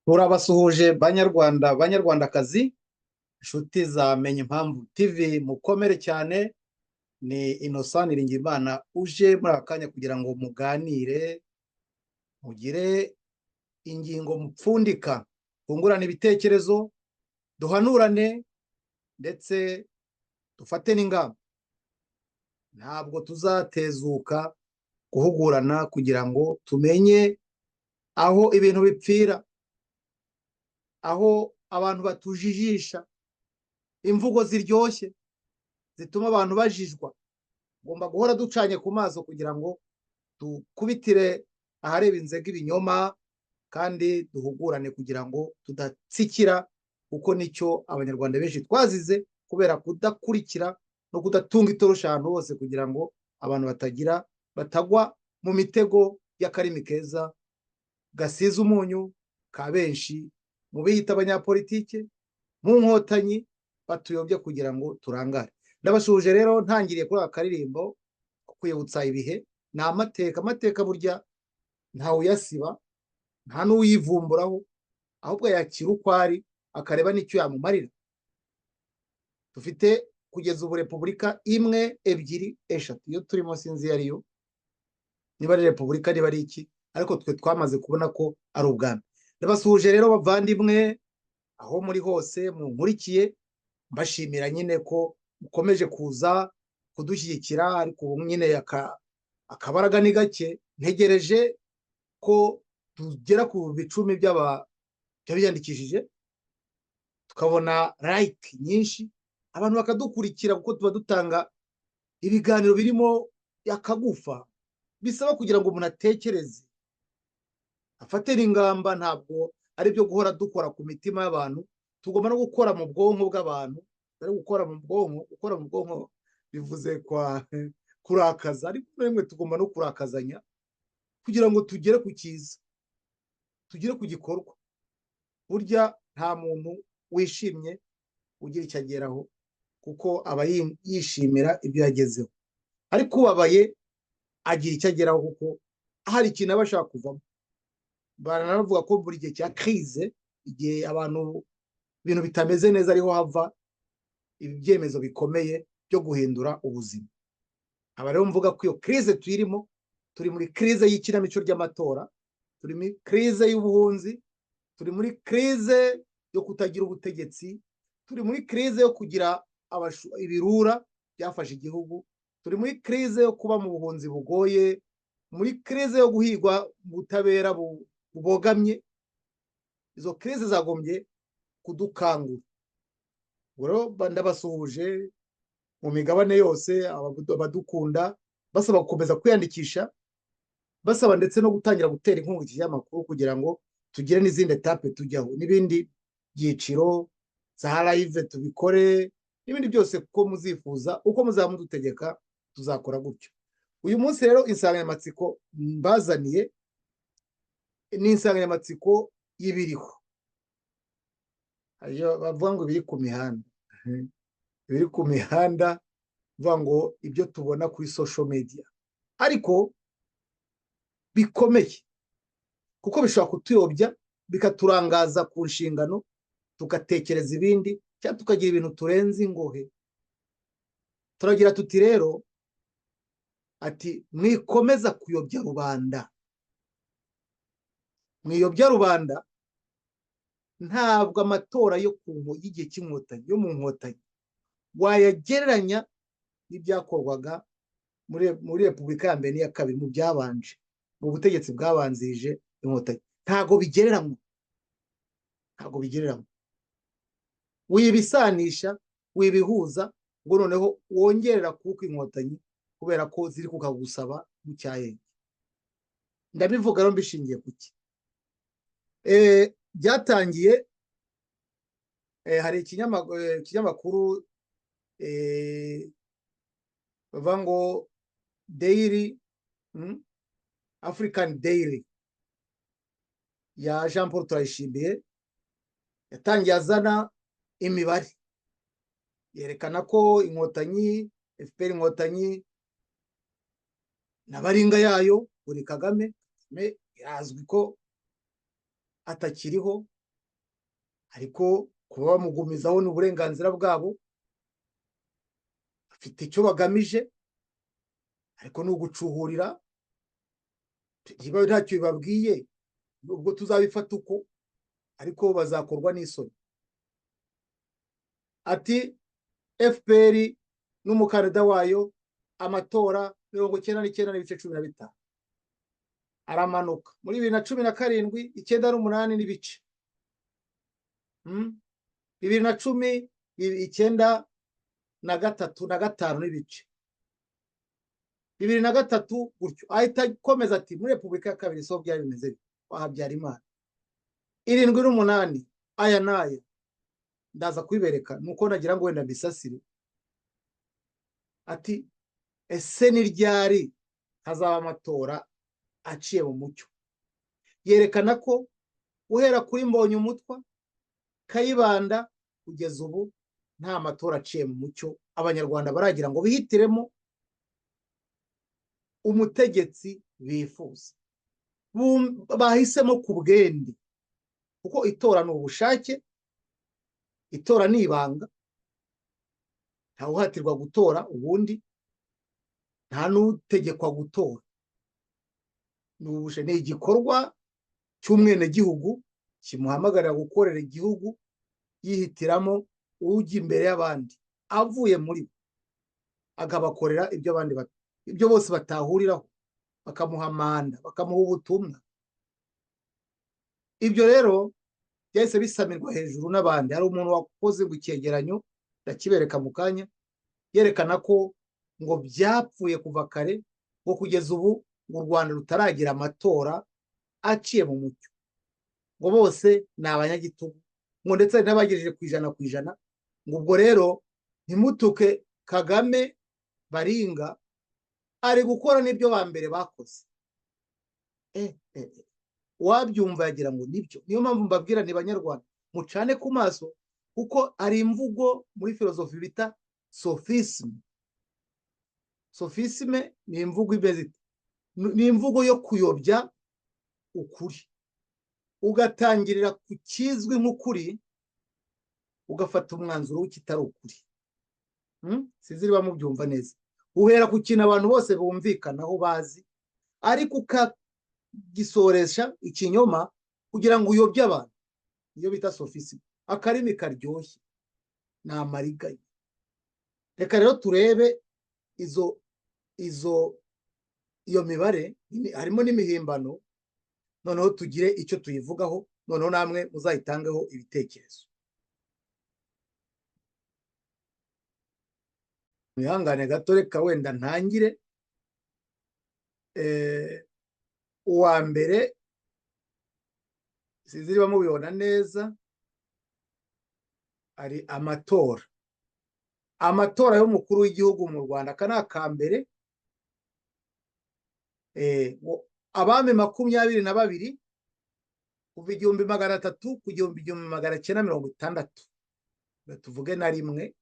Turabasuhuje Banyarwanda, Banyarwandakazi, inshuti za Menya Impamvu TV, mukomere cyane. Ni Innocent Niringiyimana uje muri aka kanya kugira ngo muganire, mugire ingingo mupfundika, twungurane ibitekerezo, duhanurane ndetse dufate n'ingamba. Ntabwo tuzatezuka guhugurana kugira ngo tumenye aho ibintu bipfira, aho abantu batujijisha imvugo ziryoshye zituma abantu bajijwa. Ugomba guhora ducanye ku maso kugira ngo dukubitire ahareba inzega ibinyoma, kandi duhugurane kugira ngo tudatsikira, kuko nicyo Abanyarwanda benshi twazize kubera kudakurikira no kudatunga itoroshi ahantu hose, kugira ngo abantu batagira batagwa mu mitego y'akarimi keza gasize umunyu ka benshi mu biyita abanyapolitike mu Nkotanyi, batuyobya kugira ngo turangare. Ndabasuhuje rero, ntangiriye kuri aka karirimbo ko kwibutsa ibihe. Ni amateka, amateka burya ntawuyasiba, nta n'uwivumburaho, ahubwo yakira uko ari, akareba n'icyo yamumarira. Dufite kugeza ubu repubulika imwe, ebyiri, eshatu. Iyo turimo sinzi iyo ariyo, niba ari repubulika, niba ari iki, ariko twe twamaze kubona ko ari ubwami. Ndabasuhuje rero bavandimwe, aho muri hose munkurikiye, mbashimira nyine ko mukomeje kuza kudushyigikira. Ariko ubu nyine akabaraga ni gake, ntegereje ko tugera ku 10,000 by'abiyandikishije, tukabona like nyinshi, abantu bakadukurikira, kuko tuba dutanga ibiganiro birimo akagufa bisaba kugira ngo umuntu atekereze, afate n'ingamba. Ntabwo ari ibyo guhora dukora ku mitima y'abantu, tugomba no gukora mu bwonko bw'abantu. Ari gukora mu bwonko, gukora mu bwonko bivuze kwa kurakaza, ariko rimwe tugomba no kurakazanya kugira ngo tugere ku cyiza, tugere ku gikorwa. Burya nta muntu wishimye ugira icyo ageraho, kuko aba yishimira ibyo yagezeho, ariko ubabaye agira icyo ageraho kuko hari ikintu aba ashaka kuvamo. Baranavuga ko buri gihe cya crise, igihe abantu ibintu bitameze neza, ariho hava ibyemezo bikomeye byo guhindura ubuzima. Aba rero mvuga ko iyo crise tuyirimo. Turi muri crise y'ikinamico ry'amatora, turi muri crise y'ubuhunzi, turi muri crise yo kutagira ubutegetsi, turi muri crise yo kugira ibirura byafashe igihugu, turi muri crise yo kuba mu buhunzi bugoye, muri crise yo guhigwa mu butabera bubogamye. Izo crise zagombye kudukangura. Ubwo rero ndabasuhuje mu migabane yose, abadukunda, basaba gukomeza kwiyandikisha, basaba ndetse no gutangira gutera inkunga iki kinyamakuru kugira ngo tugire n'izindi étapes tujyaho, n'ibindi byiciro za live tubikore, n'ibindi byose kuko muzifuza. Uko muzaba mudutegeka tuzakora gutyo. Uyu munsi rero insanganyamatsiko mbazaniye ni insanganyamatsiko y'ibiriho. Bavuga ngo ibiri ku mihanda, ibiri ku mihanda, bavuga ngo ibyo tubona kuri social media, ariko bikomeye kuko bishobora kutuyobya, bikaturangaza ku nshingano, tugatekereza ibindi cyangwa tukagira ibintu turenze ingohe. Turagira tuti rero ati: "Mwikomeza kuyobya rubanda, mwiyobya rubanda." Ntabwo amatora yo ku y'igihe cy'Inkotanyi, yo mu Nkotanyi, wayagereranya n'ibyakorwaga muri repubulika ya mbere n'iya kabiri, mu byabanje, mu butegetsi bwabanzirije Inkotanyi. Ntabwo bigereranywa, ntabwo bigereranywa. Wibisanisha, wibihuza ngo noneho wongerera kuko Inkotanyi kubera ko ziri kukagusaba mu cyayenge. Ndabivuga rero mbishingiye ku ki? Byatangiye hari ikinyamakuru bavuga ngo Daily African Daily ya Jean Paul Turayishimiye, yatangiye azana imibare yerekana ko Inkotanyi, FPR Inkotanyi na baringa yayo, buri Kagame, Kagame irazwi ko atakiriho. Ariko kuba bamugumizaho ni uburenganzira bwabo, bafite icyo bagamije, ariko ni ugucuhurira. Niba ntacyo bibabwiye, ubwo tuzabifata uko, ariko bazakorwa n'isoni. Ati FPR n'umukandida wayo, amatora 99.15, aramanuka muri 2017, 98 n'ibice, 2010, 93 na 5 n'ibice, 2003 gutyo. Ahita akomeza ati muri Repubulika ya kabiri so byari bimeze kwa Habyarimana, 78, aya n'aya ndaza kubibereka, nuko nagira ngo wenda mbisasire. Ati ese ni ryari hazaba amatora aciye mu mucyo? Yerekana ko uhera kuri Mbonyumutwa, Kayibanda, kugeza ubu nta matora aciye mu mucyo Abanyarwanda baragira ngo bihitiremo umutegetsi bifuza, bahisemo ku bwende, kuko itora ni ubushake, itora ni ibanga, ntawuhatirwa gutora, ubundi nta n'utegekwa gutora. Ni igikorwa cy'umwenegihugu kimuhamagarira gukorera igihugu, yihitiramo ujya imbere y'abandi avuye muri bo, akabakorera ibyo abandi, ibyo bose batahuriraho, bakamuha manda, bakamuha ubutumwa. Ibyo rero byahise bisamirwa hejuru n'abandi. Hari umuntu wakoze ngo icyegeranyo, ndakibereka mu kanya, yerekana ko ngo byapfuye kuva kare, ngo kugeza ubu ngo u Rwanda rutaragira amatora aciye mu mucyo, ngo bose ni abanyagitugu, ngo ndetse hari n'abagejeje ku 100%. Ngo ubwo rero ntimutuke Kagame, baringa ari gukora n'ibyo ba mbere bakoze. Wabyumva yagira ngo nibyo. Niyo mpamvu mbabwira ni Banyarwanda, mucane ku maso, kuko ari imvugo muri filozofi bita sophisme. Sophisme ni imvugo imeze ite? Ni imvugo yo kuyobya ukuri, ugatangirira ku kizwi nk'ukuri, ugafata umwanzuro w'ikitari ukuri. Sinzi niba mubyumva neza. Uhera ku kintu abantu bose bumvikanaho bazi, ariko ukagisoresha ikinyoma kugira ngo uyobye abantu. Niyo bita sophisme. Akarimi karyoshye ni amariganya. Reka rero turebe iyo mibare, harimo n'imihimbano, noneho tugire icyo tuyivugaho, noneho namwe muzayitangeho ibitekerezo. Mwihangane gato, reka wenda ntangire. Uwa mbere sinzi niba mubibona neza, ari amatora, amatora y'umukuru w'igihugu mu Rwanda. Aka ni akambere. Abami 22 kuva 1300 ku 1960, tuvuge na rimwe,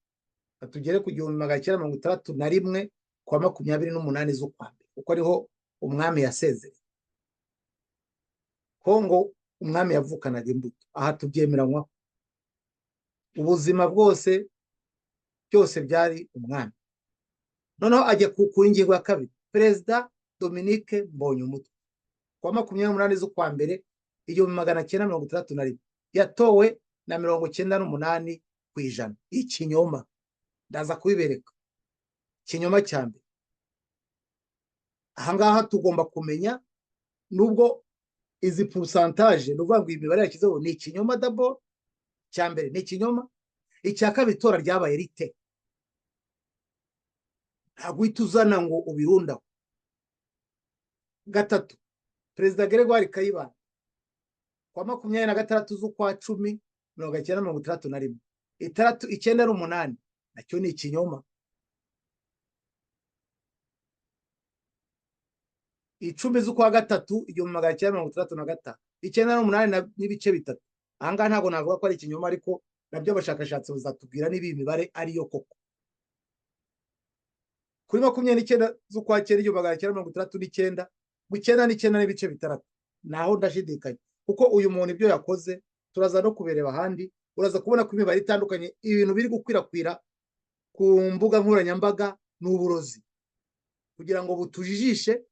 tugere ku 1961 kwa 28 z'ukwa mbere, kuko ariho umwami yasezeye. Kongo umwami yavukanaga imbuto, aha tubyemeranywaho. Ubuzima bwose byose byari umwami. Noneho ajya ku ngingo ya kabiri, Perezida Dominique Mbonyumutwa kwa 28 z'ukwa mbere 1961, yatowe na 98%. Ikinyoma ndaza kubibereka, ikinyoma cya mbere. Ahangaha tugomba kumenya, nubwo izi pourcentage, ni ukuvuga ngo iyi mibare yashyizeho ni ikinyoma dabo. Icya mbere ni ikinyoma, icya kabiri itora ryabaye rite? Ntabwo uhita uzana ngo ubirundaho. Gatatu, Perezida Gregoire Kayibanda kwa 26 z'ukwa 10 1961, 98, nacyo ni ikinyoma. 10 z'ukwa 3 1965, 98.3. Ahangaha ntabwo navuga ko ari ikinyoma, ariko nabyo abashakashatsi bazatubwira niba iyi mibare ariyo koko. Kuri 29 z'ukwa 9 1969, 99.6. Naho ndashidikanya, kuko uyu muntu ibyo yakoze turaza no kubireba ahandi. Uraza kubona ko imibare itandukanye. Ibintu biri gukwirakwira ku mbuga nkoranyambaga ni uburozi kugira ngo butujijishe,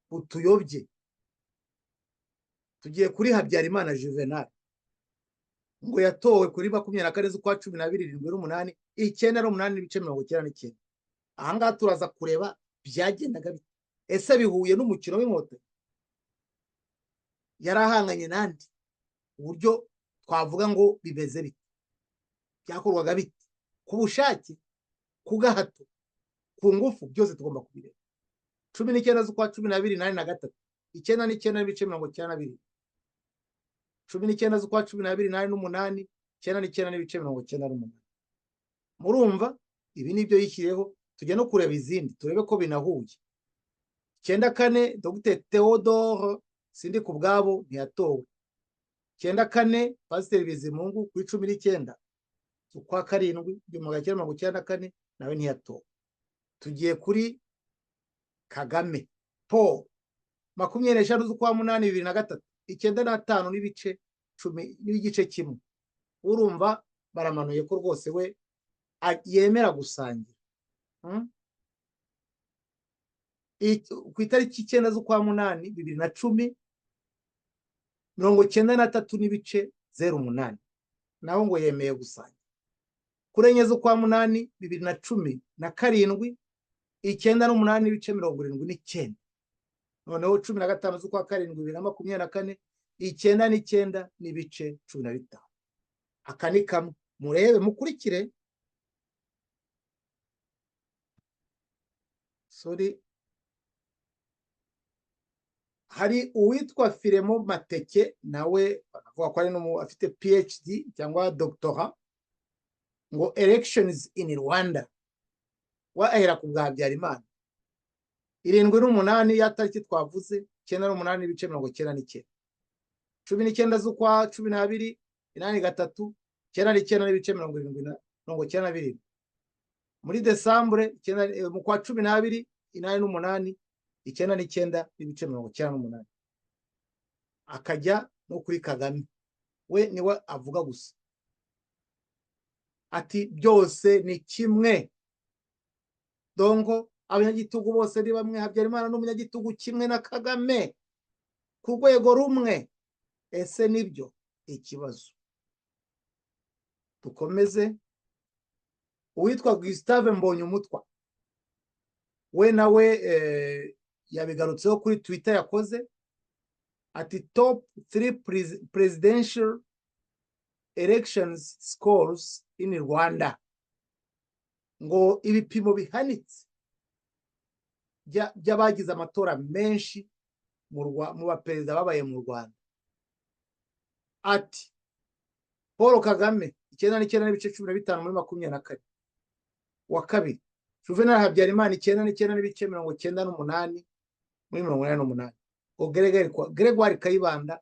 butuyobye. Tugiye kuri Habyarimana Juvenal, ngo yatowe kuri 24 z'ukwa 12 78, 98.99. Ahangaha turaza kureba byagendaga bite. Ese bihuye n'umukino w'Inkotanyi? Yari ahanganye n'andi? Uburyo twavuga ngo bimeze bite? Byakorwaga bite? Ku bushake, ku gahato, ku ngufu? Byose tugomba kubireba. 19 z'ukwa 12 83, 99.92. 19 z'ukwa 12 88, 99.98. Murumva ibi nibyo yishyiriyeho. Tujya no kureba izindi, turebe ko binahuye. 94, Dr Theodore Sindikubwabo ntiyatowe. 94, Pasiteri Bizimungu kuri 19 z'ukwa karindwi 1994 nawe ntiyatowe. Tugiye kuri Kagame Paul, 25 z'ukwa munani 2003, 95.10.1. Urumva baramanuye ko rwose we yemera gusangira. Ku itariki 9 z'ukwa munani 2010, 93.08, naho ngo yemeye gusangira. Kuri 4 z'ukwa munani 2017, 98.79. Noneho 15 z'ukwa karindwi 2024, 99.15. Aka ni kamwe, murebe, mukurikire. Sorry, hari uwitwa Firemo Mateke, nawe avuga ko ari afite PhD cyangwa doctora, ngo elections in Rwanda, wa ahera ku bwa Habyarimana, 78 ya tariki twavuze, 98.99. 19 z'ukwa 12 83, 99.97. Muri Desambure, mu kwa 12 88, 99.98. Akajya no kuri Kagame, we niwe avuga gusa, ati byose ni kimwe, donko abanyagitugu bose ni bamwe. Habyarimana n'umunyagitugu kimwe na Kagame ku rwego rumwe. Ese nibyo? Ikibazo. Dukomeze. Uwitwa Gustave Mbonyumutwa we nawe yabigarutseho kuri Twitter yakoze, ati top 3 presidential elections scores in Rwanda, ngo ibipimo bihanitse by'abagize amatora menshi mu baperezida babaye mu Rwanda. Ati Paul Kagame 99.15 muri 24, wa kabiri Juvenal Habyarimana 99.98 muri 88, ngo Gregoire Kayibanda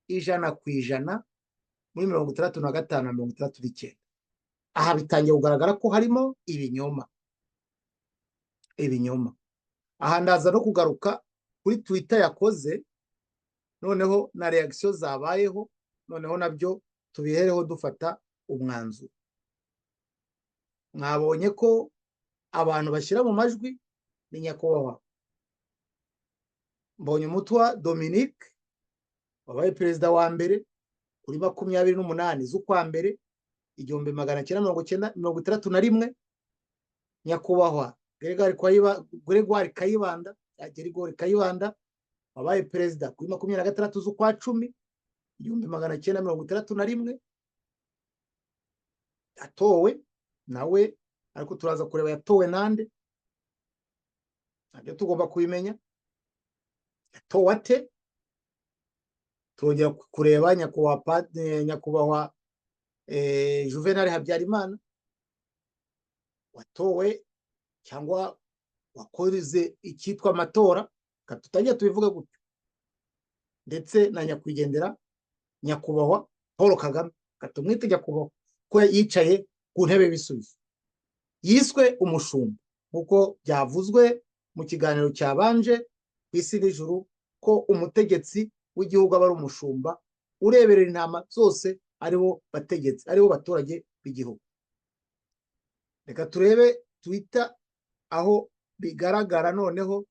100% muri 65 na 69. Aha bitangiye kugaragara ko harimo ibinyoma, ibinyoma. Aha ndaza no kugaruka kuri Twitter yakoze, noneho na reaction zabayeho, noneho nabyo tubihereho dufata umwanzuro. Mwabonye ko abantu bashyira mu majwi ni nyakubahwa Mbonyumutwa Dominique wabaye perezida wa mbere kuri 28 z'ukwa mbere 1961, nyakubahwa Gregoire Kayibanda, Gregoire Kayibanda wabaye perezida kuri 26 z'ukwa cumi 1961, yatowe nawe, ariko turaza kureba yatowe nande, nabyo tugomba kubimenya. Yatowe ate? Turongera kureba nyakubahwa Juvenal Habyarimana watowe cyangwa wakoze icyitwa amatora, tutajya tubivuga gutyo, ndetse na nyakwigendera nyakubahwa Paul Kagame, tumwite nyakubahwa ko yicaye ku ntebe y'ibisubizo, yiswe umushumba nk'uko byavuzwe mu kiganiro cyabanje ku isi n'ijuru, ko umutegetsi w'igihugu aba ari umushumba ureberera intama zose. Aribo bategetsi, aribo baturage b'igihugu. Reka turebe Twitter aho bigaragara noneho.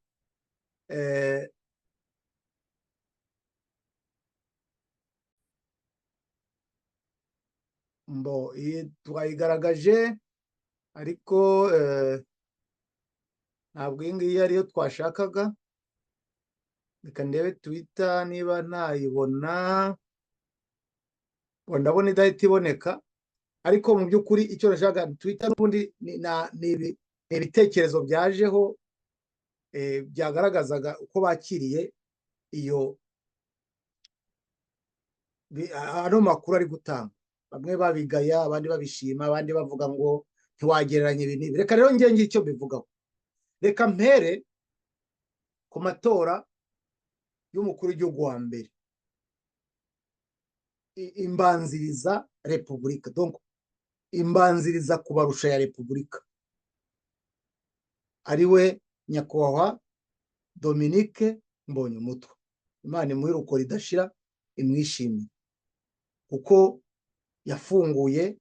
Mbo iyi twayigaragaje, ariko ntabwo iyi ngiyi ariyo twashakaga. Reka ndebe Twitter niba ntayibona. Ndabona idahita iboneka, ariko mu by'ukuri icyo nashaka, Twitter n'ubundi ni ibitekerezo byajeho byagaragazaga uko bakiriye iyo ano makuru ari gutanga. Bamwe babigaya, abandi babishima, abandi bavuga ngo ntiwagereranya ibi n'ibi. Reka rero njye ngire icyo mbivugaho. Reka mpere ku matora y'umukuru w'igihugu wa mbere, imbanziriza repubulika, donc imbanziriza kubarusha ya repubulika, ariwe nyakubahwa Dominique Mbonyumutwa. Imana imuhe iruhuko ridashira, imwishimiye, kuko yafunguye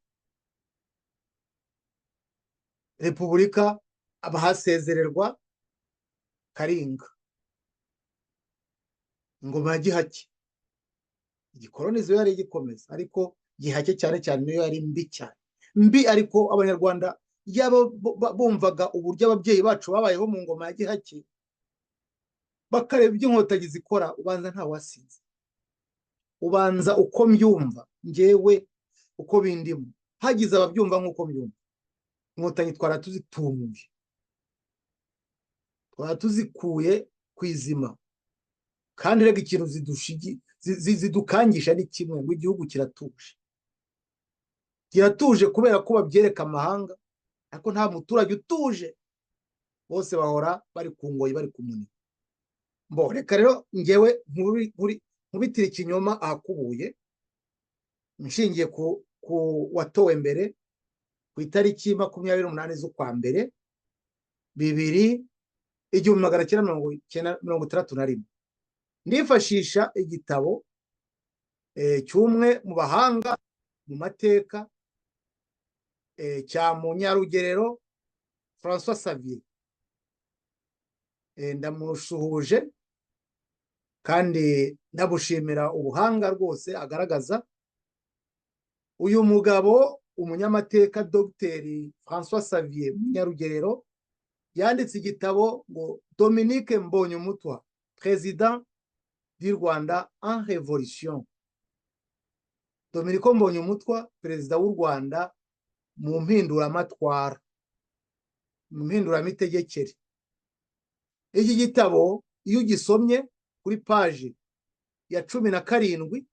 repubulika, abahasezererwa Karinga, ingoma ya Gihake. Igikolonizo yari igikomeza, ariko Gihake cyane cyane niyo yari mbi cyane, mbi. Ariko Abanyarwanda yaba bumvaga uburyo ababyeyi bacu babayeho mu ngoma ya Gihake, bakareba ibyo Inkotanyi zikora, ubanza nta wasinze. Ubanza uko mbyumva ngewe, uko bindimo, hagize ababyumva nk'uko mbyumva, Inkotanyi twara tuzitumuye, twara tuzikuye ku izima. Kandi rega ikintu zidukangisha ni kimwe, ngo igihugu kiratuje. Kiratuje kubera ko babyereka amahanga, ariko nta muturage utuje, bose bahora bari ku ngoyi, bari ku munwa. Mbo reka rero ngewe nkubitira ikinyoma ahakubuye, nshingiye ku watowe mbere ku itariki 28 z'ukwa mbere 1961. Ndifashisha igitabo cy'umwe mu bahanga mu mateka, cya Munyarugerero François Xavier. Ndamushuhuje kandi ndamushimira ubuhanga rwose agaragaza. Uyu mugabo, umunyamateka Dr François Xavier Munyarugerero, yanditse igitabo ngo "Dominique Mbonyumutwa, président du Rwanda en révolution". Dominique Mbonyumutwa, perezida w'u Rwanda mu mpinduramatwara, mu mpinduramitegekere. Iki gitabo iyo ugisomye kuri paji ya 17,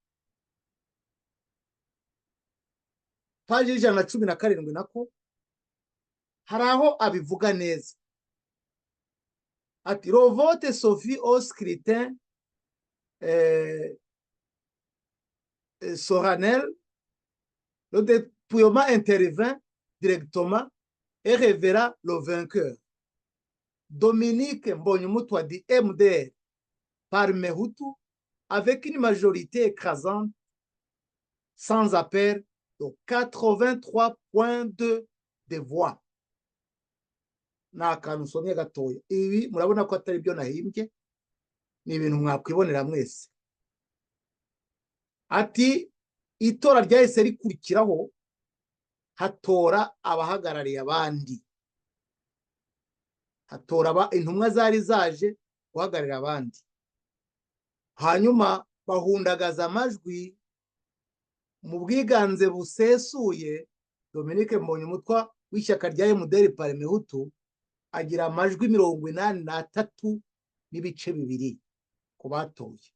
paji y'117 nako, hari aho abivuga neza, ati: "Le vote se fit au scrutin solennel. Le dépouillement intervint directement et révéla le vainqueur, Dominique Mbonyumutwa du MDR Parmehutu, avec une majorité écrasante sans appel de 83.2 des voix." Ni akantu usomye gatoya. Ibi murabona ko atari byo nahimbye, ni ibintu mwakwibonera mwese. Ati itora ryahise rikurikiraho, hatora abahagarariye abandi, hatora intumwa zari zaje guhagararira abandi, hanyuma bahundagaza amajwi mu bwiganze busesuye. Dominique Mbonyumutwa w'ishyaka rya MDR Parmehutu agira amajwi 83.2 ku batoye,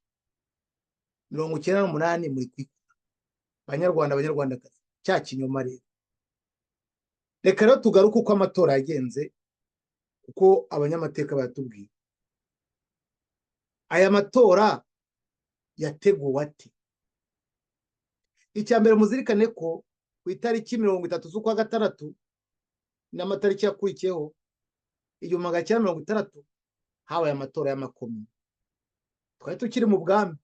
98 muri kwikura. Banyarwanda, Banyarwandakazi, cya kinyoma rero. Reka rero tugaruke uko amatora yagenze, kuko abanyamateka bayatubwiye. Aya matora yateguwe ate? Icya mbere, muzirikane ko ku itariki 30 z'ukwa gatandatu n'amatariki yakurikiyeho, 1960, habaye amatora y'amakomini. Twari tukiri mu bwami.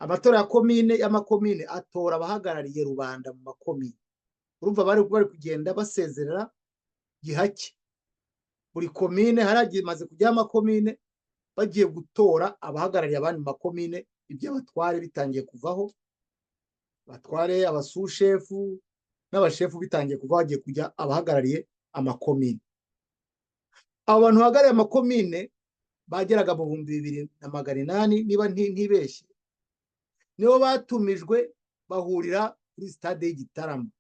Amatora ya komine, y'amakomine, atora abahagarariye rubanda mu makomine. Urumva bari kugenda basezerera gihake. Buri komine haragiye imaze kujyaho amakomine, bagiye gutora abahagarariye abandi mu makomine. Iby'abatware bitangiye kuvaho, abatware, abasushefu n'abashefu bitangiye kuvaho, hagiye kujya abahagarariye amakomine. Abo bantu bahagarariye amakomine bageraga mu 2800, niba ntibeshye. Nibo batumijwe, bahurira kuri stade y'Igitarama,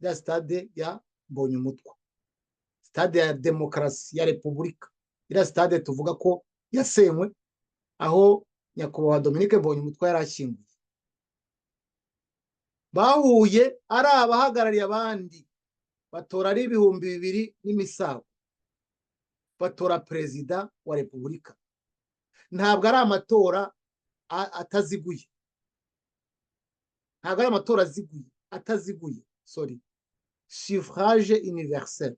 ya stade ya Mbonyumutwa, stade ya demokarasi ya repubulika, iriya stade tuvuga ko yasenywe, aho nyakubahwa Dominique Mbonyumutwa yari ashyinguye. Bahuye ari abahagarariye abandi, batora ari 2000 n'imisago, batora perezida wa repubulika. Ntabwo ari amatora ataziguye, ntabwo ari amatora aziguye, ataziguye, sorry, suffrage universel.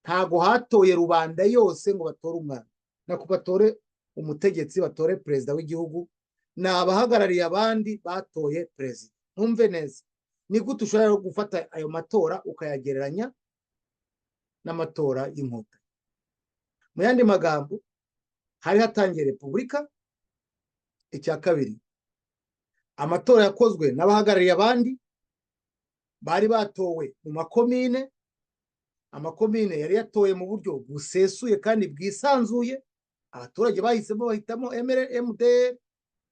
Ntabwo hatoye rubanda yose ngo batore umwana, nako batore umutegetsi, batore perezida w'igihugu. Ni abahagarariye abandi batoye perezida. Ntumve neza, ni gute ushobora gufata ayo matora ukayagereranya n'amatora y'Inkotanyi? Mu yandi magambo, hari hatangiye repubulika. Icya kabiri, amatora yakozwe n'abahagarariye abandi bari batowe mu makomine. Amakomine yari yatoye mu buryo busesuye kandi bwisanzuye. Abaturage bahisemo, bahitamo MDR,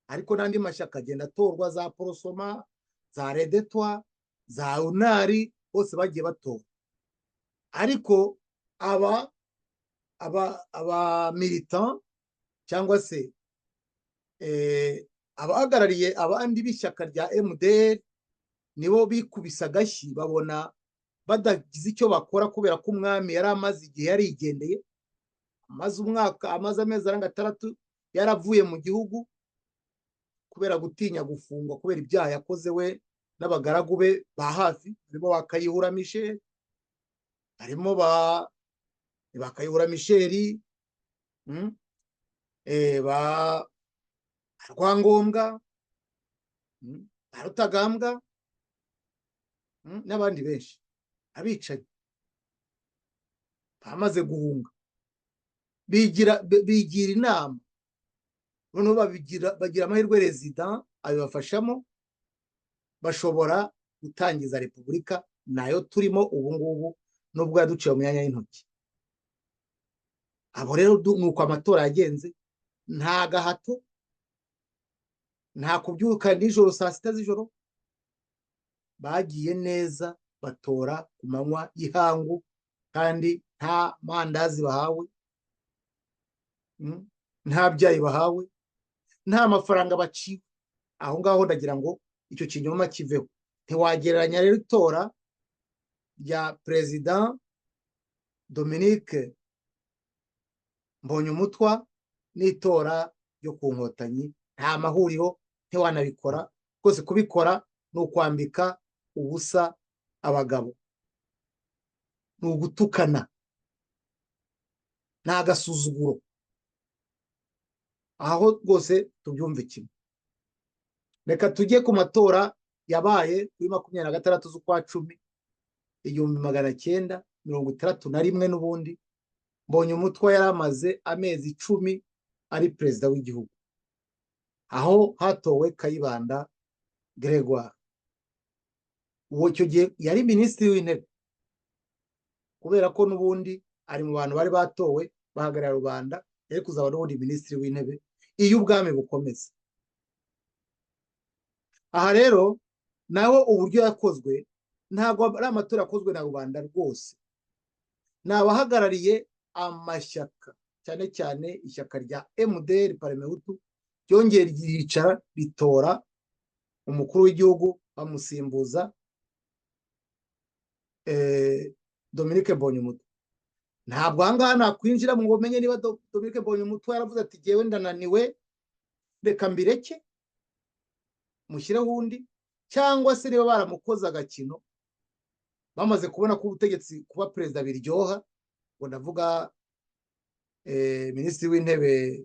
ariko n'andi mashyaka agenda atorwa, za Aprosoma, za Redetwa, za Unari, bose bagiye batora. Ariko aba militant cyangwa se abahagarariye abandi b'ishyaka rya MDR nibo bikubise agashyi, babona badagize icyo bakora, kubera ko umwami yari amaze igihe yarigendeye, amaze umwaka, amaze amezi arenga 6 yaravuye mu gihugu kubera gutinya gufungwa kubera ibyaha yakoze, we n'abagaragu be ba hafi, harimo ba Kayihura Michel, harimo ba Kayihura Michel, ba Rwangombwa, ba Rutagambwa n'abandi benshi, abicanyi bamaze guhunga. Bigira inama, noneho bagira amahirwe, rezida abibafashamo, bashobora gutangiza repubulika, nayo turimo ubu ngubu, nubwo yaduciye mu myanya y'intoki. Abo rero ni uko amatora yagenze. Nta gahato, nta kubyuka nijoro saa 6 z'ijoro. Bagiye neza, batora ku manywa y'ihangu, kandi nta mandazi bahawe, nta byayi bahawe, nta mafaranga baciwe. Aho ngaho ndagira ngo icyo kinyoma kiveho. Ntiwagereranya rero itora rya perezida Dominique Mbonyumutwa n'itora ryo ku Nkotanyi. Nta mahuriro, ntiwanabikora rwose. Kubikora ni ukwambika ubusa abagabo, ni ugutukana, ni agasuzuguro. Aho rwose tubyumve kimwe. Reka tujye ku matora yabaye kuri 26 z'ukwa 10, 1961. N'ubundi Mbonyumutwa yari amaze amezi 10 ari perezida w'igihugu, aho hatowe Kayibanda Gregoire. Uwo icyo gihe yari minisitiri w'intebe, kubera ko n'ubundi ari mu bantu bari batowe bahagarara rubanda, yari kuzaba n'ubundi minisitiri w'intebe iyo ubwami bukomeza. Aha rero naho uburyo yakozwe ntabwo ari amatora yakozwe na rubanda rwose, ni abahagarariye amashyaka, cyane cyane ishyaka rya MDR Parmehutu, ryongeye ryicara ritora umukuru w'igihugu, bamusimbuza Dominique Mbonyumutwa. Ntabwo aha ngaha nakwinjira ngo umenye niba Dominique Mbonyumutwa yaravuze ati: "Jyewe ndananiwe, reka mbireke mushyireho undi", cyangwa se niba baramukoze agakino bamaze kubona ko ubutegetsi, kuba perezida biryoha. Ngo ndavuga minisitiri w'intebe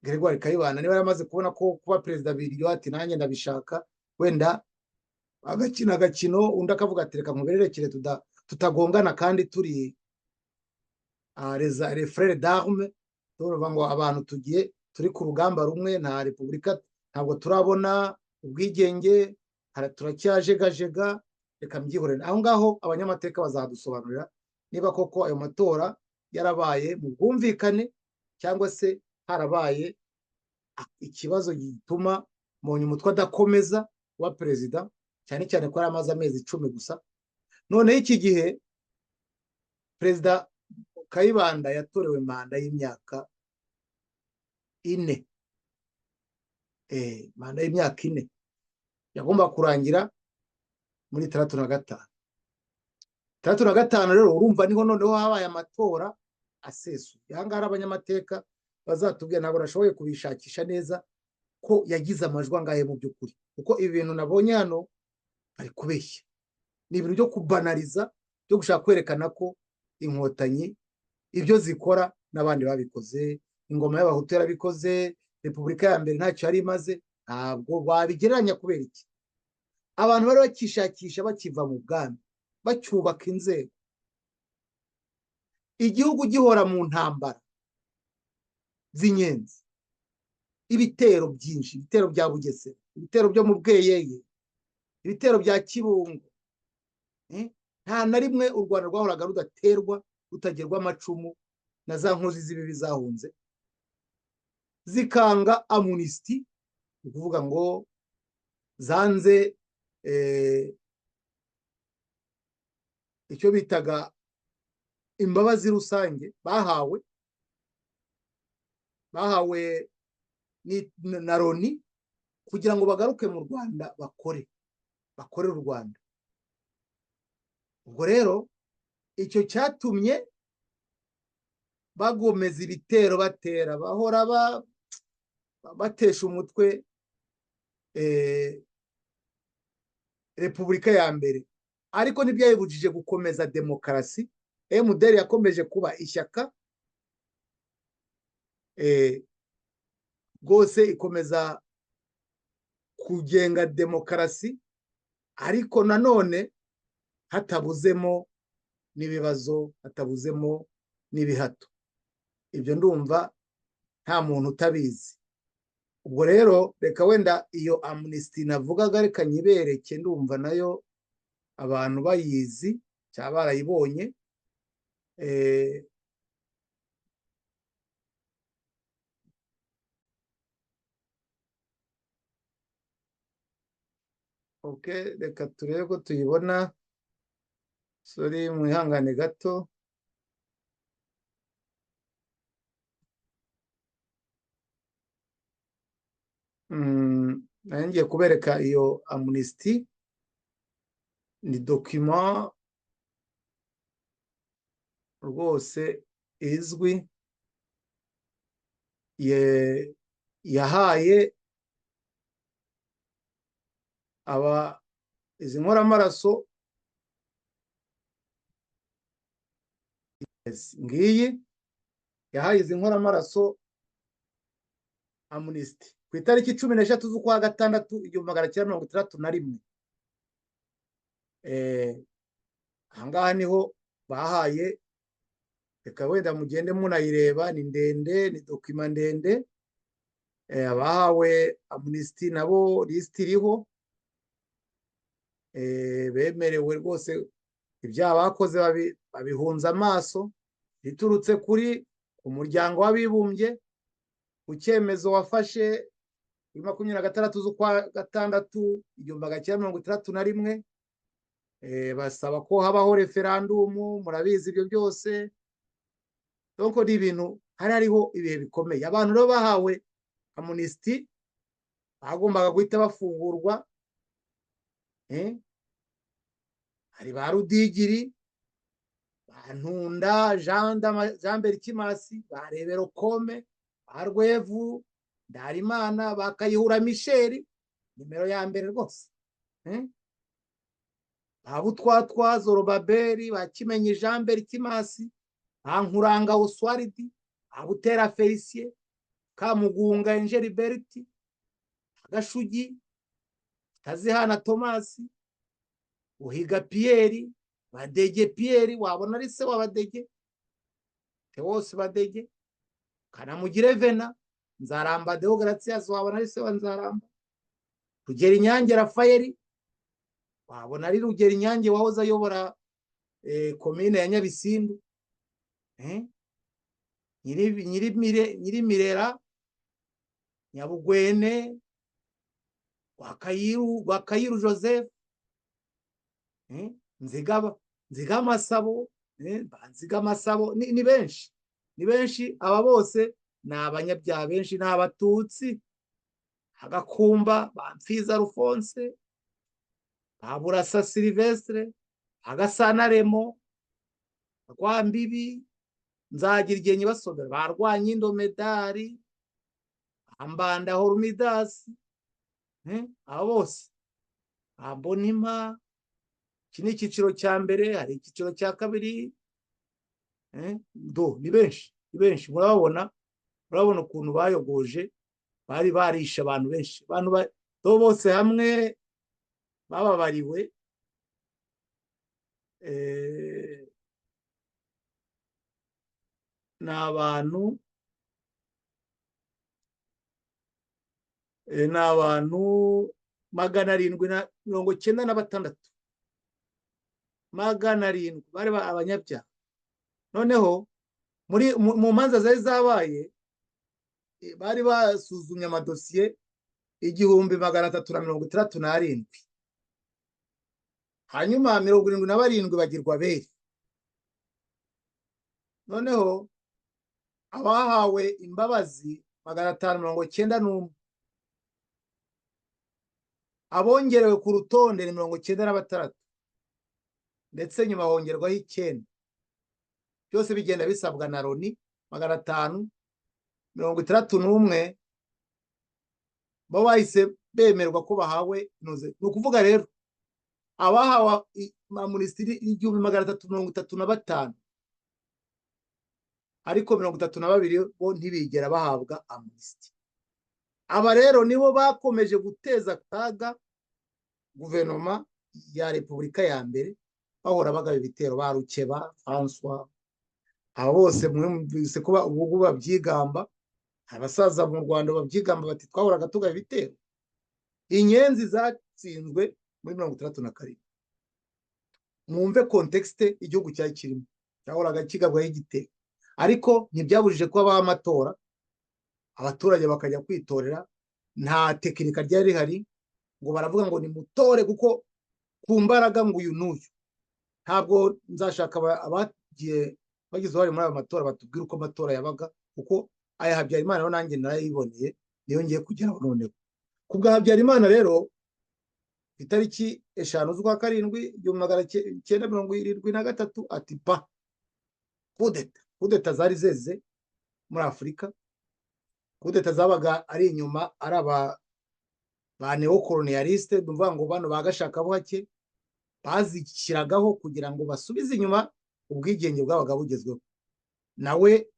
Gregoire Kayibanda niba yaramaze kubona ko kuba perezida biryo, ati nanjye ndabishaka, wenda agakina agakino, undi akavuga ati reka mubererekere tutagongana kandi turi les frères d'armes. Tuvuga ngo abantu tugiye turi ku rugamba rumwe, nta repubulika, ntabwo turabona ubwigenge, turacyajegajega, reka mbyihorere aho ngaho. Abanyamateka bazadusobanurira niba koko ayo matora yarabaye mu bwumvikane cyangwa se harabaye ikibazo gituma Mbonyumutwa adakomeza kuba perezida, cyane cyane ko yari amaze amezi 10 gusa. Noneho iki gihe Perezida Kayibanda yatorewe manda y'imyaka 4, manda y'imyaka 4 yagomba kurangira muri 65. 65 rero urumva niho noneho habaye amatora asesuye. Aha ngaha abanyamateka bazatubwira, ntabwo nashoboye kubishakisha neza ko yagize amajwi angahe mu by'ukuri, kuko ibi bintu nabonye hano bari kubeshya, ni ibintu byo kubanariza, byo gushaka kwerekana ko Inkotanyi ibyo zikora n'abandi babikoze, ingoma y'Abahutu yarabikoze, repubulika ya mbere ntacyo yari imaze. Ntabwo babigereranya. Kubera iki? Abantu bari bakishakisha, bakiva mu bwami, bacyubaka inzego, igihugu gihora mu ntambara z'inyenzi, ibitero byinshi, ibitero bya Bugesera, ibitero byo mu Bweyeye, ibitero bya Kibungo. Nta na rimwe u Rwanda rwahoraga rudaterwa, rutagerwa amacumu na za nkozi z'ibibi zahunze zikanga amnistie, ni ukuvuga ngo zanze icyo bitaga imbabazi rusange bahawe na Loni kugira ngo bagaruke mu Rwanda bakorere u Rwanda. Ubwo rero icyo cyatumye bagomeza ibitero, batera, bahora batesha umutwe repubulika ya mbere, ariko ntibyayibujije gukomeza demokarasi. MDR yakomeje kuba ishyaka rwose, ikomeza kugenga demokarasi, ariko nanone hatabuzemo n'ibibazo, hatabuzemo n'ibihato. Ibyo ndumva nta muntu utabizi. Ubwo rero reka wenda iyo amnistie navugaga reka nyibereke, ndumva nayo abantu bayizi cyangwa barayibonye. Okay, reka turebe ko tuyibona. Sorry, mwihangane gato. Ngiye kubereka iyo amnistie, ni document rwose izwi yahaye aba izi nkoramaraso. Ngiyi yahaye izi nkoramaraso amnistie ku itariki 13 z'ukwa gatandatu 1961. Ahangaha niho bahaye, reka wenda mugende munayireba, ni ndende, ni document ndende. Abahawe amnistie nabo lisiti iriho, bemerewe rwose ibyaha bakoze babihunza amaso, biturutse kuri umuryango w'abibumbye ku cyemezo wafashe kuri 26 z'ukwa gatandatu 1961, basaba ko habaho referandumu, murabizi ibyo byose. Donc ni ibintu hari hariho ibihe bikomeye. Abantu rero bahawe amnistie bagombaga guhita bafungurwa. Hari ba Rudigiri, ba Ntunda Jean Berchmans, ba Rebero Kome, ba Rwevu Ndarimana, ba Kayihura Michel, nimero ya mbere rwose, ba Butwatwa Zorobabeli, ba Kimenyi Jean Berchmans, ba Nkuranga Oswald, ba Butera Felicien, Kamugunga Engelbert, Gashugi, Tazihana Thomas, Uhiga Pierre, Badege Pierre, wabona ari se wa Badege, Theos Badege, Kanamugire Vena, Nzaramba Deogratias, wabona ari se wa Nzaramba, Rugeri Nyange Rafael, wabona ari Rugeri Nyange wahoze ayobora komine ya Nyabisindu, Nyirimirera, Nyabugwene, Rwakayiru Joseph, Nzigamasabo, Nzigamasabo, ni benshi, ni benshi. Aba bose ni abanyabyaha benshi, ni Abatutsi. Agakumba Bamfiza Alphonse, Baburasa Sylvestre, Agasana Remo, Rwambibi, nzagira igihe nyibasomera, ba Rwanyindo Medari, Ambanda Horumidasi, abo bose, Ambonima. Iki ni icyiciro cya mbere, hari icyiciro cya kabiri, do ni benshi, ni benshi. Murababona, murabona ukuntu bayogoje, bari barishe abantu benshi, abantu do bose hamwe bababariwe ni abantu 796, 700 bari abanyabyaha. Noneho muri mu manza zari zabaye, bari basuzumye amadosiye 1367, hanyuma 77 bagirwa abere. Noneho abahawe imbabazi 591, abongerewe ku rutonde ni 96, ndetse nyuma hongerwaho 9. Byose bigenda bisabwa na Loni. 561 bo bahise bemerwa ko bahawe inoze. Ni ukuvuga rero abahawe amnistie 1335, ariko 32 bo ntibigera bahabwa amnistie. Aba rero nibo bakomeje guteza akaga guverinoma ya Repubulika ya mbere, bahora bagaba ibitero, ba Rukeba François, aba bose mwumvise ko ubu babyigamba, abasaza mu Rwanda babyigamba bati twahoraga tugaba ibitero. Inyenzi zatsinzwe muri 67. Mwumve contexte igihugu cyari kirimo, cyahoraga kigabwaho igitero, ariko ntibyabujije ko habaho amatora, abaturage bakajya kwitorera. Nta tekinika ryari rihari ngo baravuga ngo nimutore kuko ku mbaraga ngo uyu n'uyu. Ntabwo nzashaka abagiye bagize uruhare muri ayo matora batubwire uko amatora yabaga, kuko aya Habyarimana yo nanjye narayiboneye, niyo ngiye kugeraho noneho. Ku bwa Habyarimana rero, itariki 5 z'ukwa 7 1973, ati pa kudeta. Kudeta zari zeze muri Afurika, kudeta zabaga ari inyuma, ari aba ba neocolonialiste, ndumva ngo bano bagashakabuhake bazishyiragaho kugira ngo basubize inyuma ubwigenge bwabaga bugezweho. Nawe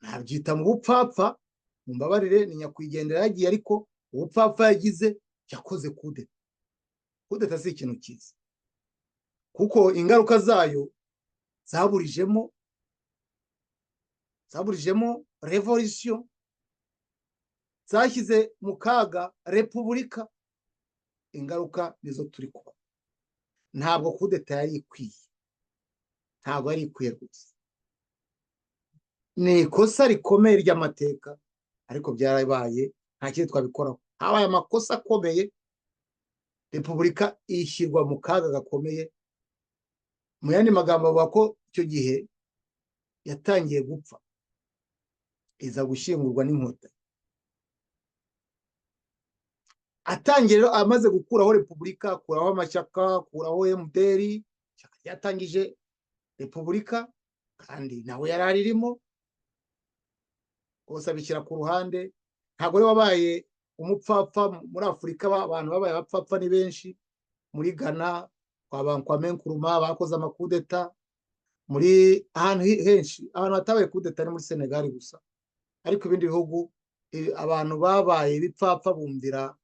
nabyita mu bupfapfa, mumbabarire, ni nyakwigendera yagiye, ariko ubupfapfa yagize, yakoze kudeta. Kudeta si ikintu cyiza, kuko ingaruka zayo zaburijemo revolution, zashyize mu kaga repubulika. Ingaruka nizo turi kuba. Ntabwo kudeta yari ikwiye, ntabwo yari ikwiye rwose. Ni ikosa rikomeye ry'amateka, ariko byarabaye, nta kindi twabikoraho. Habaye amakosa akomeye, repubulika ishyirwa mu kaga gakomeye. Mu yandi magambo bavuga ko icyo gihe yatangiye gupfa, iza gushyingurwa n'Inkotanyi. Atangiye rero, amaze gukuraho repubulika, akuraho amashyaka, akuraho MDR, ishyaka ryatangije repubulika kandi nawe yari aririmo, bose abishyira ku ruhande. Ntabwo rero wabaye umupfapfa muri Afurika, abantu babaye abapfapfa ni benshi. Muri Ghana kwa Kwame Nkrumah bakoze amakudeta, muri ahantu henshi. Ahantu hatabaye kudeta ni muri Senegal gusa. Ariko ibindi bihugu, abantu babaye ibipfapfa, bumvira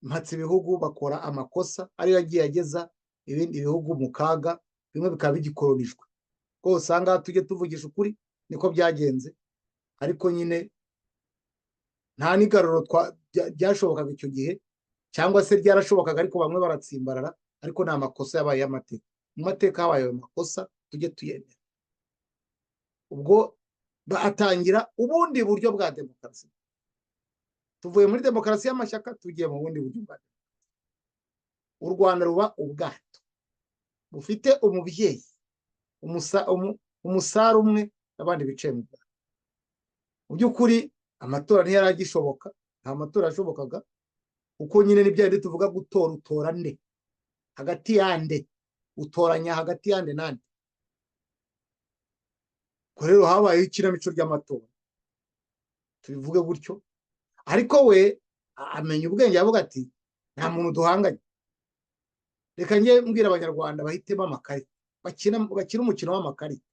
mpatse ibihugu, bakora amakosa ariyo yagiye ageza ibindi bihugu mu kaga, bimwe bikaba bigikoronijwe. Ko usanga tujye tuvugisha ukuri, niko byagenze. Ariko nyine nta n'igaruro ryashobokaga icyo gihe, cyangwa se ryarashobokaga ariko bamwe baratsimbarara. Ariko ni amakosa yabaye y'amateka. Mu mateka habaye ayo makosa, tujye tuyemera. Ubwo atangira ubundi buryo bwa demokarasi. Tuvuye muri demokarasi y'amashyaka, tugiye mu bundi buryo bwa demokarasi. U Rwanda ruba ubwato bufite umubyeyi, umusare umwe n'abandi bicaye mu bwato. Mu by'ukuri amatora ntiyari agishoboka, nta matora yashobokaga, kuko nyine ni bya bindi tuvuga gutora. Utora nde? Hagati yande? Utoranya hagati yande nande? Ubwo rero habayeho ikinamico ry'amatora, tubivuge gutyo. Ariko we amenya ubwenge, avuga ati: "Nta muntu duhanganye, reka njye mbwira Abanyarwanda bahitemo amakarita, bakina umukino w'amakarita."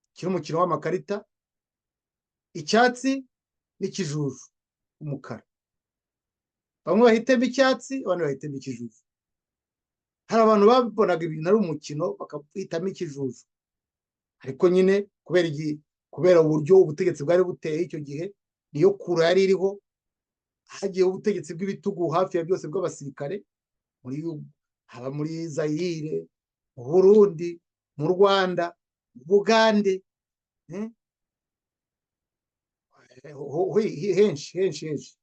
Bakina umukino w'amakarita, icyatsi n'ikijuju, umukara. Bamwe bahitemo icyatsi, abandi bahitemo ikijuju. Hari abantu babonaga ibintu ari umukino, bakahitamo ikijuju. Ariko nyine kubera uburyo ubutegetsi bwari buteye icyo gihe, niyo kura yari iriho. Hagiyeho ubutegetsi bw'ibitugu hafi ya byose bw'abasirikare, muri haba muri Zayire, mu Burundi, mu Rwanda, mu Bugande, henshi henshi henshi,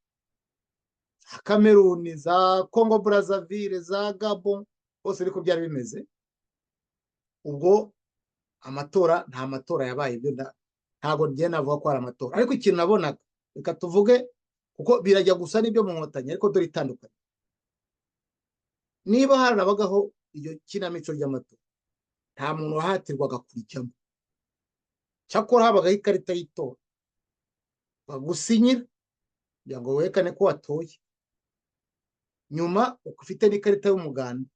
za Kameruni, za Congo Brazzaville, za Gabon, hose ariko byari bimeze. Ubwo amatora, nta matora yabaye. Ibyo ntabwo ngiye navuga ko hari amatora. Ariko ikintu nabonaga, reka tuvuge, kuko birajya gusa n'ibyo mu Nkotanyi, ariko dore itandukanye. Niba haranabagaho iryo kinamico ry'amatora, nta muntu wahatirwaga kurijyamo. Cyakora habagaho ikarita y'itora bagusinyira kugira ngo werekane ko watoye. Nyuma ufite n'ikarita y'umuganda,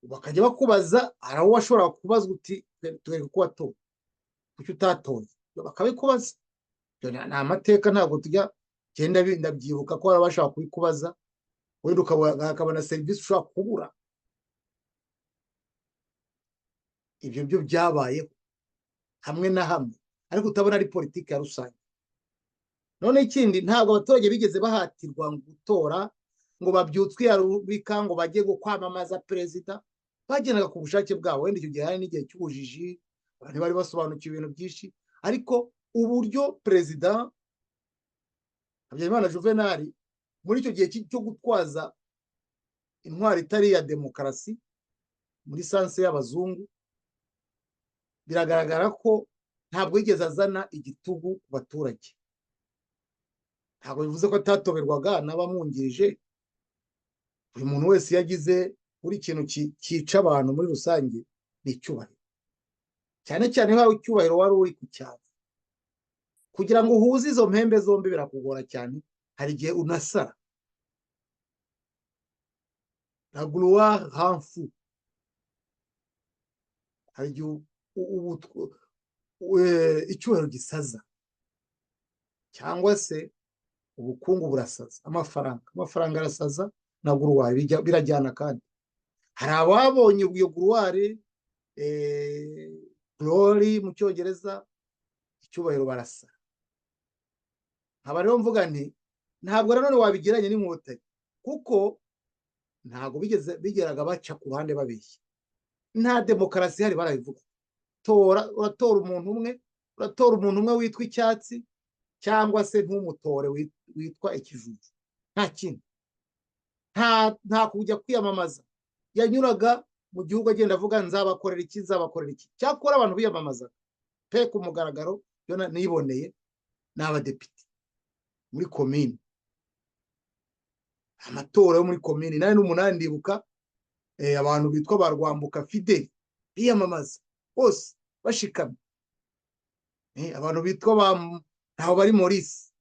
bakajya bakubaza. Hari aho washobora kubazwa uti: "Twereke ko watoye, kuki utatoye?" Bakabikubaza. Ibyo ni amateka, ntabwo tujya genda. Ndabyibuka ko hari abashaka kubikubaza, wenda ukabona serivisi ushobora kubura. Ibyo byo byabayeho hamwe na hamwe, ariko utabona ari politiki ya rusange. None ikindi, ntabwo abaturage bigeze bahatirwa gutora ngo babyutswe yarubika ngo bajye kwamamaza perezida. Bagendaga ku bushake bwabo. Wenda icyo gihe hari n'igihe cy'ubujiji, abantu bari basobanukiwe ibintu byinshi. Ariko uburyo Perezida Habyarimana Juvenal, muri icyo gihe cyo gutwaza intwari itari iya demokarasi muri sens y'abazungu, biragaragara ko ntabwo yigeze azana igitugu ku baturage. Ntabwo bivuze ko atatoberwaga n'abamwungirije. Buri muntu wese yagize buri kintu cyica abantu muri rusange ni icyubahiro, cyane cyane nk'aho icyubahiro wari uri ku cyaro. Kugira ngo uhuze izo mpembe zombi birakugora cyane, hari igihe unasara. La gloire rend fou. Hari igihe icyubahiro gisaza, cyangwa se ubukungu burasaza. Amafaranga arasaza na gloire birajyana. Kandi hari ababonye iyo gloire, glory mu Cyongereza, icyubahiro, barasa. Nkaba rero mvuga nti ntabwo nanone wabigereranya n'Inkotanyi, kuko ntabwo bigeze bigeraga baca ku ruhande babeshya. Nta demokarasi ihari, barabivuga. Tora, uratora umuntu umwe, uratora umuntu umwe witwa icyatsi, cyangwa se ntumutore witwa ikijuju. Nta kindi, nta kujya kwiyamamaza. Yanyuraga mu gihugu agenda avuga: "Nzabakorera iki, nzabakorera iki." Cyakora abantu biyamamazaga pe ku mugaragaro, byo niboneye, ni abadepite muri komini, amatora yo muri komini 88. Ndibuka abantu bitwa ba Rwambuka Fideli biyamamaza bose bashikamye, abantu bitwa ba ntaho bari Maurice,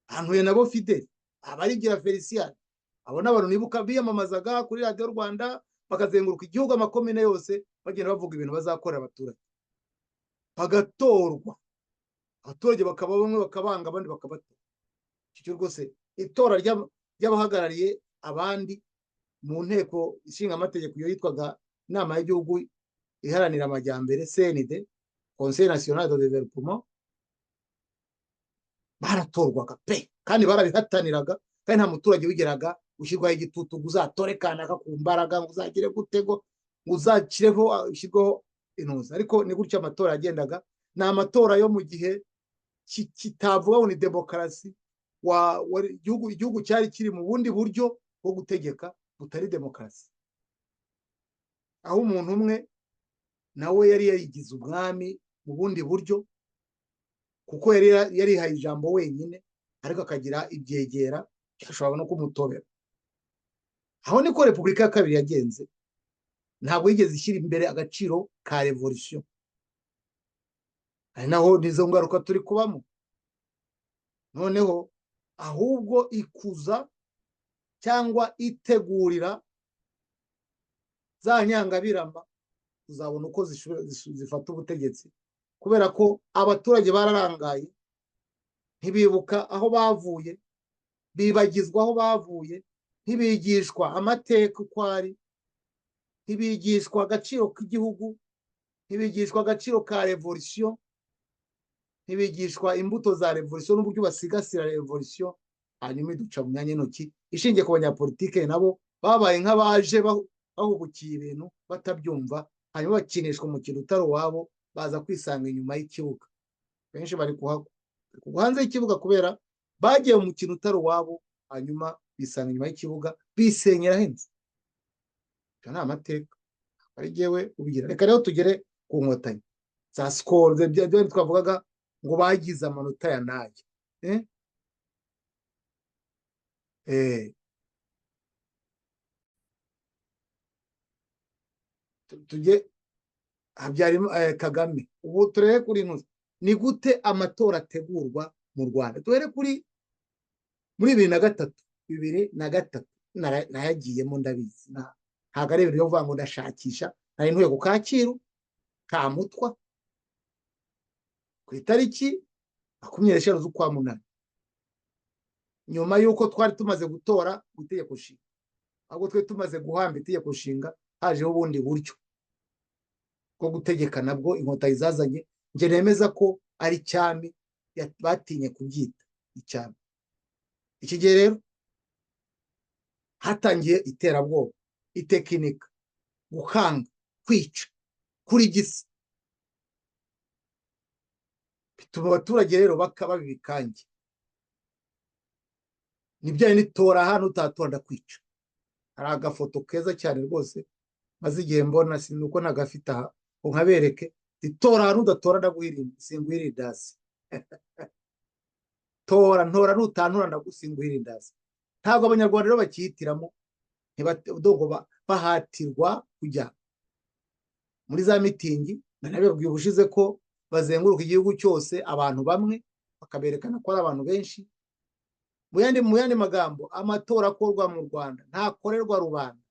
Hantuye nabo Fideli, Abarigira Felicien. Abo ni abantu nibuka biyamamazaga kuri Radiyo Rwanda. bakazenguruka igihugu, amakomine yose, bagenda bavuga ibintu bazakorera abaturage, bagatorwa. Abaturage bakaba bamwe bakabanga, abandi bakabatora. Icyo rwose, itora ry'abahagarariye abandi mu Nteko Ishinga Amategeko, iyo yitwaga Inama y'Igihugu Iharanira Amajyambere, CND, Conseil National de Développement, baratorwaga pe, kandi barabihataniraga, kandi nta muturage wigeraga ushyirwaho igitutu ngo uzatore kanaka ku mbaraga, ngo uzagire gute, ngo uzakireho ushyirweho intuza. Ariko ni gutyo amatora yagendaga. Ni amatora yo mu gihe kitavuga ngo ni demokarasi. Igihugu cyari kiri mu bundi buryo bwo gutegeka butari demokarasi, aho umuntu umwe nawe yari yarigize umwami mu bundi buryo, kuko yari yarihaye ijambo wenyine, ariko akagira ibyegera byashobora no kumutobera. Aho niko Repubulika ya kabiri yagenze. Ntabwo yigeze ishyira imbere agaciro ka revolution, ari naho nizo ngaruka turi kubamo noneho. Ahubwo ikuza cyangwa itegurira za nyangabirama uzabona uko zifata ubutegetsi, kubera ko abaturage bararangaye, ntibibuka aho bavuye, bibagizwa aho bavuye, ntibigishwa amateka uko ari, ntibigishwa agaciro k'igihugu, ntibigishwa agaciro ka revolution, ntibigishwa imbuto za revolution n'uburyo basigasira revolution. Hanyuma iduca mu myanya y'intoki ishingiye ku banyapolitike, nabo babaye nk'abaje bahubukiye ibintu batabyumva, hanyuma bakinishwa umukino utari uwabo, baza kwisanga inyuma y'ikibuga. Benshi bari kuhagwa hanze y'ikibuga kubera bagiye mu mukino utari uwabo, hanyuma bisanga inyuma y'ikibuga, bisenyera ahenze. Ibyo ni amateka ari jyewe ubigira. Reka rero tugere ku Nkotanyi za score, ibyo twavugaga ngo bagize amanota ya nayo. Tujye Habyarimana, Kagame. Ubu turebe kuri ntuzi ni gute amatora ategurwa mu Rwanda. Duhere kuri muri 2003. 2003 nayagiyemo, ndabizi, ntabwo ari ibintu byo kuvuga ngo ndashakisha. Nari ntuye ku Kacyiru ka Mutwa ku itariki 25 z'ukwa munani, nyuma y'uko twari tumaze gutora itegeko nshinga. Ahubwo twari tumaze guhamba itegeko nshinga, hajeho ubundi buryo bwo gutegeka, nabwo Inkotanyi zazanye. Njye nemeza ko ari cyami, batinye kubyita icyami. Iki gihe rero hatangiye iterabwoba, itekinika, gukanga, kwica, kurigisa, bituma abaturage rero bakaba ibikange. Nibyo, nitora hano, utatora ndakwica. Hari agafoto keza cyane rwose maze igihe mbona, sinuko nagafite aha ngo nkabereke. Itora hano, udatora ndaguhirinda, singuhira indasi. Tora, ntora, nutantora ndagusinguhira indasi. Ntabwo Abanyarwanda rero bakihitiramo, bahatirwa kujya muri za mitingi. Nanabibabwiye ubushize ko bazenguruka igihugu cyose, abantu bamwe bakaberekana ko ari abantu benshi. Mu yandi magambo, amatora akorwa mu Rwanda ntakorerwa rubanda,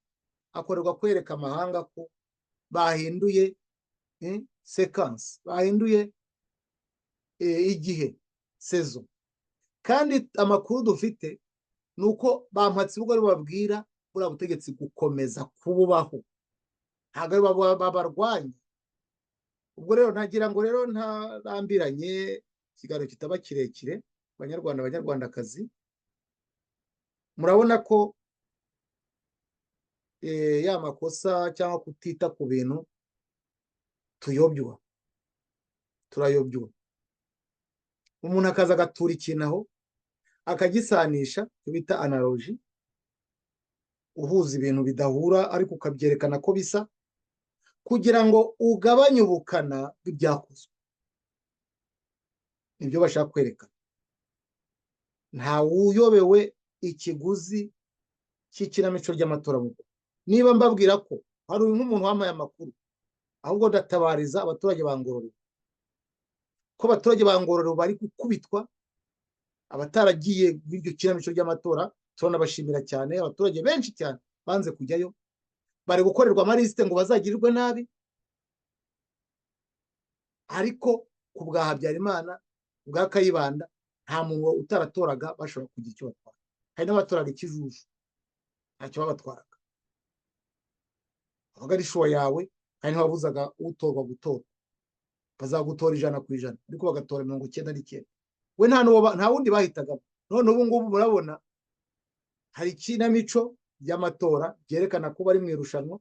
akorerwa kwereka amahanga ko bahinduye séquence, bahinduye igihe, saison. Kandi amakuru dufite ni uko bampatse ubwo babwira buriya butegetsi gukomeza kububaho, ntabwo babarwanya. Ubwo rero nagira ngo rero ntarambiranye, ikiganiro kitaba kirekire. Banyarwanda, Banyarwandakazi, murabona ko ya makosa cyangwa kutita ku bintu tuyobywa, turayobywa. Umuntu akaza agatura ikintu aho, akagisanisha, icyo bita analogie, uhuza ibintu bidahura ariko ukabyerekana ko bisa, kugira ngo ugabanye ubukana bw'ibyakozwe. Nibyo bashaka kwerekana. Nta wuyobewe ikiguzi cy'ikinamico ry'amatora mu Rwanda. Niba mbabwira ko hari nk'umuntu wampaye amakuru, ahubwo ndatabariza abaturage ba Ngororero, ko abaturage ba Ngororero bari gukubitwa, abataragiye muri iryo kinamico ry'amatora. Turanabashimira cyane, abaturage benshi cyane banze kujyayo. Bari gukorerwa amalisite ngo bazagirirwe nabi. Ariko ku bwa Habyarimana, ku bwa Kayibanda, nta muntu utaratoraga bashobora kugira icyo batwara. Hari n'abatoraga ikijuju, ntacyo babatwaraga, wabaga ari choix yawe, kandi ntiwabuzaga utorwa gutora. Bazagutora 100%, ariko bagatora 99, we nta nta wundi bahitagamo. None ubu ngubu murabona hari ikinamico ry'amatora ryerekana ko bari mu irushanwa,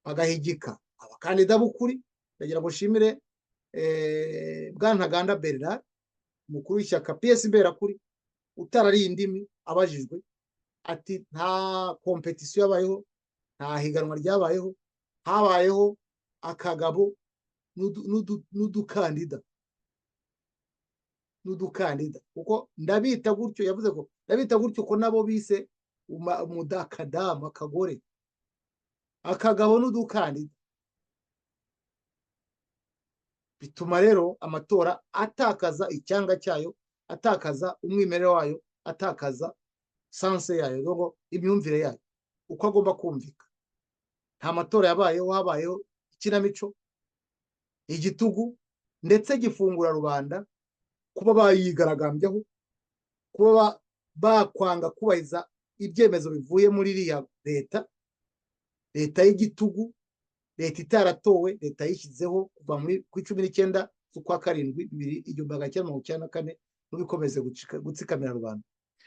bagahigika abakandida b'ukuri. Ndagira ngo nshimire Bwana Ntaganda Bernard, umukuru w'ishyaka PS Imberakuri, utarariye indimi. Abajijwe ati: "Nta compétition yabayeho, nta higanwa ryabayeho, habayeho akagabo n'udukandida," kuko ndabita gutyo, yavuze ko ndabita gutyo ko nabo bise umudakadamu, akagore, akagabo n'udukandida. Bituma rero amatora atakaza icyanga cyayo, atakaza umwimerere wayo, atakaza sens yayo, ngo imyumvire yayo uko agomba kumvika. Nta matora yabayeho, habayeho ikinamico, igitugu, ndetse gifungura rubanda kuba bayigaragambyaho, kuba bakwanga kubahiriza ibyemezo bivuye muri iriya leta, leta y'igitugu, leta itaratowe, leta yishyizeho kuva muri ku 19 z'ukwa karindwi 1994, ntibikomeze gutsikamira rubanda.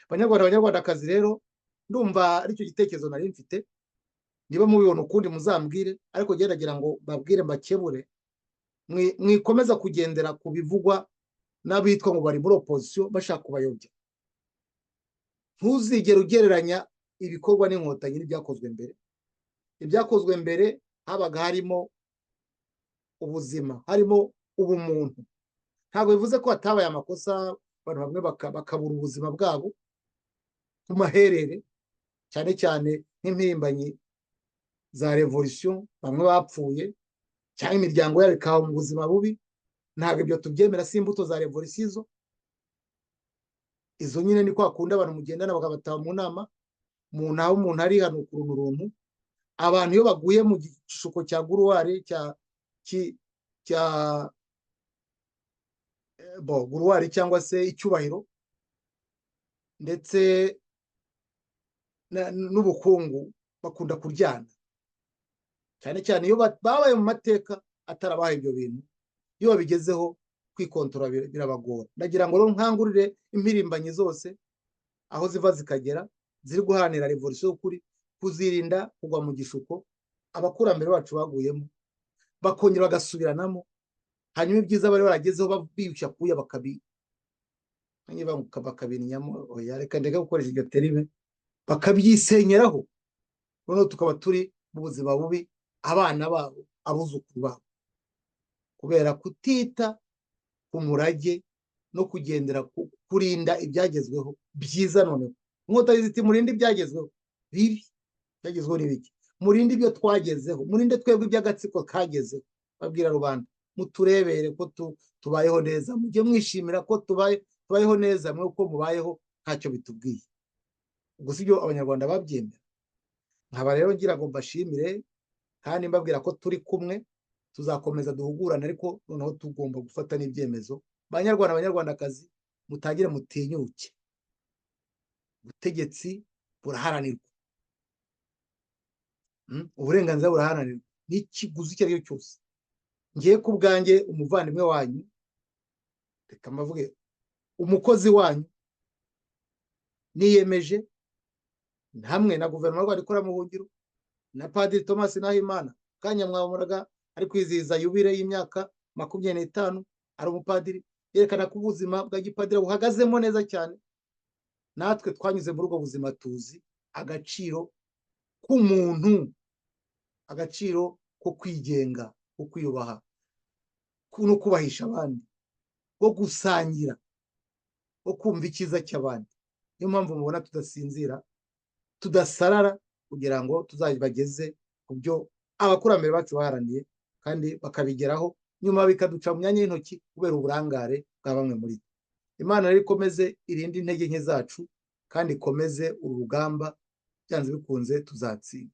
Banyarwanda, banyarwandakazi rero, ndumva aricyo gitekerezo nari mfite. Niba mubibona ukundi muzambwire, ariko nagira ngo mbabwire, mbakebure: mwikomeza kugendera ku bivugwa n'abitwa ngo bari muri opposition bashaka kubayobya. Ntuzigere ugereranya ibikorwa n'Inkotanyi n'ibyakozwe mbere. Ibyakozwe mbere habaga harimo ubuzima, harimo ubumuntu. Ntabwo bivuze ko hatabaye amakosa, abantu bamwe bakabura ubuzima bwabo ku maherere, cyane cyane nk'impirimbanyi za révolution, bamwe bapfuye cyangwa imiryango yabo ikaba mu buzima bubi. Ntabwo ibyo tubyemera, si imbuto za révolution izo. Izo nyine ni kwa kundi abantu mugendana bakabataha mu nama, umuntu aho umuntu ari hano ukuntu runtu. Abantu iyo baguye mu gishuko cya gloire, cya bo gloire cyangwa se icyubahiro ndetse n'ubukungu, bakunda kuryana, cyane cyane iyo babaye mu mateka atarabaha ibyo bintu. Iyo babigezeho, kwikontora birabagora. Ndagira ngo rero nkangurire impirimbanyi zose aho ziva zikagera ziri guharanira révolution y'ukuri kuzirinda kugwa mu gishuko abakurambere bacu baguyemo, bakongera bagasubiranamo, hanyuma ibyiza bari baragezeho biyushya kuya bakabinyamo. Oya, reka ndeke gukoresha iryo terme, bakabyisenyeraho, noneho tukaba turi mu buzima bubi, abana babo, abuzukuru babo, kubera kutita ku murage no kugendera kurinda ibyagezweho byiza. Noneho Inkotanyi ziti: "Murinde ibyagezweho bibi." Byagezweho ni biki? Murinde ibyo twagezeho, murinde twebwe iby'agatsiko kagezeho. Babwira rubanda: "Muturebere ko tubayeho neza, mujye mwishimira ko tubayeho neza, mwe uko mubayeho ntacyo bitubwiye." Ubwo si byo Abanyarwanda babyemera? Nkaba rero ngira ngo mbashimire kandi mbabwira ko turi kumwe, tuzakomeza duhugurane, ariko noneho tugomba gufata n'ibyemezo. Banyarwanda, banyarwandakazi, mutangire mutinyuke. Ubutegetsi buraharanirwa, uburenganzira buraharanirwa n'ikiguzi icyo ari cyo cyose. Ngiye ku bwanjye, umuvandimwe wanyu, reka mbavuge, umukozi wanyu, niyemeje hamwe na guverinoma y'u Rwanda ikora mu buhungiro na Padiri Thomas Nahimana, kanya mwaburaga ari kwizihiza yubile y'imyaka 25 ari umupadiri, yerekana ko ubuzima bwa gipadiri buhagazemo neza cyane. Natwe twanyuze muri ubwo buzima, tuzi agaciro k'umuntu, agaciro ko kwigenga, ko kwiyubaha no kubahisha abandi, ko gusangira, ko kumva icyiza cy'abandi. Niyo mpamvu mubona tudasinzira, tudasarara, kugira ngo tuzabageze ku byo abakurambere bacu baharaniye kandi bakabigeraho, nyuma bikaduca mu myanya y'intoki kubera uburangare bwa bamwe muri twe. Imana rero ikomeze irinde intege nke zacu kandi ikomeze uru rugamba. Byanze bikunze tuzatsinda.